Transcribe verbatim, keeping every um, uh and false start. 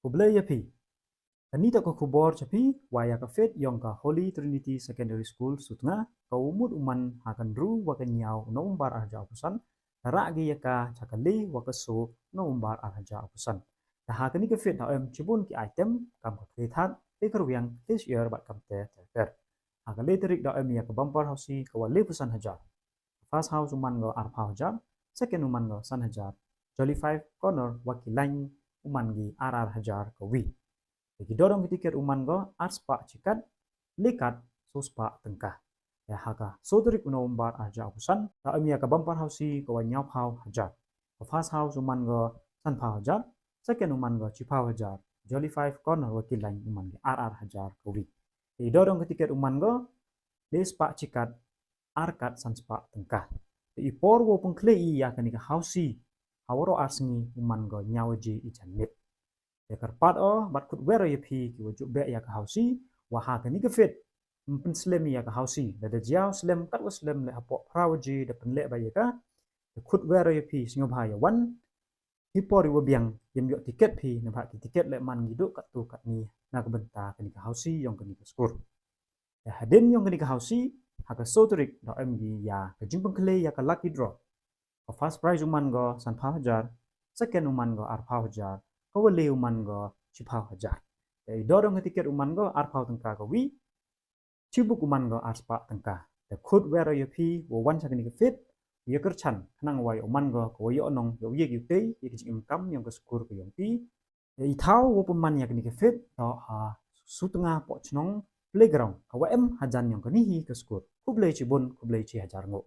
Khublei ya phi. Kani toh ka khubor cha phi, wa ya ka fete yong ka Holy Trinity Secondary School Sutnga, ka u mut u man ha ka ynru wa ka ynñiaw November ar hajar arphaw san, ka rah ki ya ka cha ka le wa ka soo November ar hajar arphaw san. Te ha kani ka fete da em chibun ki item, kam ka khlei thad, khlei kyrwiang, khlei syiar bad kam te ter ter. Ha ka le tarik da em ya ka bumper housie ka wa le phaw san hajar. First house u man ko arphaw hajar, second u man ko san hajar, Jolly Five Corner wa ki lain u man ki ar ar hajar ka wi. Te ki dor yong ki tiket u man ko ar spah chi kat, le kat soo spah tyngka. Te ha ka soo tarik u November ar hajar arphaw san, da em ya ka bumper housie ka wa ynñiaw phaw hajar. Ka first house u man ko san phaw hajar, second u man ko chi phaw hajar, Jolly Five Corner wa ki lain u man ki ar ar hajar ka wi. Te ki dor yong ki tiket u man ko le spah chi kat, ar kat san spah tyngka. Te i por wow pynkhlei i ya kani ka housie ha waroh ar sngi u man ko ynñiaw waje i janmiet. Te kyrpad o bad khut wer o ya phi ki wa jooh beh ya ka housie, wa ha kani ka fete ym pynslem i ya ka housie, da da jia slem kat wa slem le hapoh phra waje da pynleh bha ya ka. Te khut wer o ya phi sngewbha ya wan hi por i wa biang, ym yoh tiket phi, neibhah ki tiket le man ki dooh katto katni na ka bynta kani ka housie yong kani ka skur. Te hadien yong kani ka housie, ha ka soo tarik da em ki ya ka jingpynkhlei ya ka lucky draw. Ka first prize u man ko san phaw hajar, second u man ko ar phaw hajar, ka wa le u man ko chi phaw hajar. Te i dor yong ka tiket u man ko ar phaw tyngka ka wi, chi buk u man ko ar spah tyngka. Te khut wer o ya phi wow wan cha kani ka fete, ya kyrchan, khnang wa yow man ko ka wa yoh nong, yow yek yow tei ya ki jingim kam yong ka skur ka yong phi. Te i thaw wow pynman ya kani ka fete toh ha Sutnga Pohchnong Playground, ka wa em hajan yong kani hi ka skur. Khublei chibun, khublei chi hajar nguh.